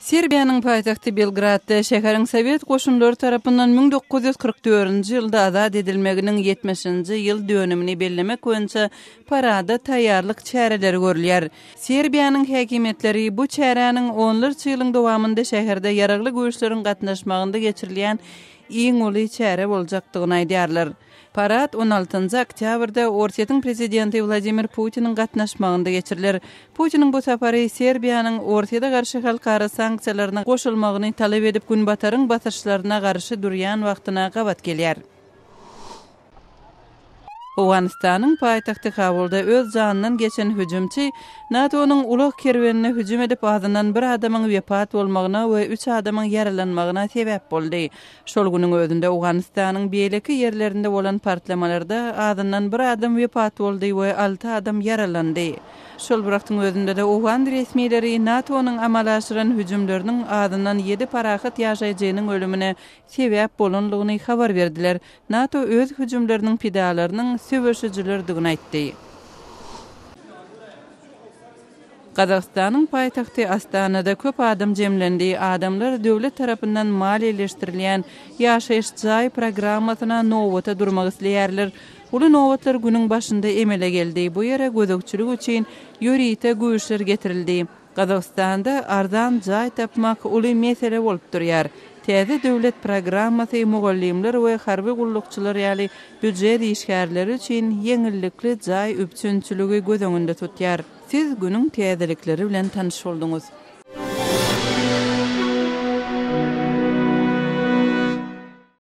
Serbiýanyň paýtagty Belgradda şäheriň sowet goşunlary tarapyndan 1944-nji ýylda azat edilmeginiň ýetmişinji ýyl dönümini bellemek boýunça parada taýýarlyk çäreleri görülýär. Serbiýanyň häkimiýetleri bu çäräniň onlarça ýylyň dowamynda şäherde ýaragly güýçleriň gatnaşmagynda geçirilýän iň uly çäre boljakdygyny aýdýarlar. Parad on altynjy oktýabrda Orsýetiň prezidenti Wladimir Putiniň gatnaşmagynda geçiriler. Putiniň bu sapary Serbiýanyň Orsýete garşy halkara sanksiýalaryna goşulmagyny talap edip Günbataryň basyşlaryna garşy durýan wagtyna gabat gelýär. Owganystanyň paýtagty Kabulda öz janyndan geçen hüjümçi NATO-nyň ulag kerwenine hüjüm edip azyndan bir adamyň wepat bolmagyna we üç adamyň ýaralanmagyna sebäp boldy. Şol günüň özünde Owganystanyň beýleki ýerlerinde bolan partlamalarda azyndan bir adam wepat boldy we alty adam ýaralandy. Şol bir wagtyň özünde-de owgan resmileri NATO-nyň amala aşyran hüjümleriniň azyndan ýedi parahat ýaşaýjynyň ölümine sebäp bolanlygyny habar berdiler. NATO öz hüjümleriniň pidalarynyň söweşijilerdigini aýtdy. Gazagystanyň paýtagty Astanada köp adam jemlendi, adamlar döwlet tarapyndan maliýeleşdirilýän ýaşaýyş jaý programmasyna nobata durmak isleýärler. Uly nobatlar günüň başynda emele geldi, bu ýere gözegçilik üçin ýörite güýçler getirildi. Gazagystanda arzan jaý tapmak uly mesele bolup durýar. Täze döwlet programmasy mugallymlar we harby gullukçylar ýaly býujet işgärleri üçin ýeňillikli jaý üpjünçiligi göz öňünde tutýar. Siz günüň täzelikleri bilen tanyş bolduňyz.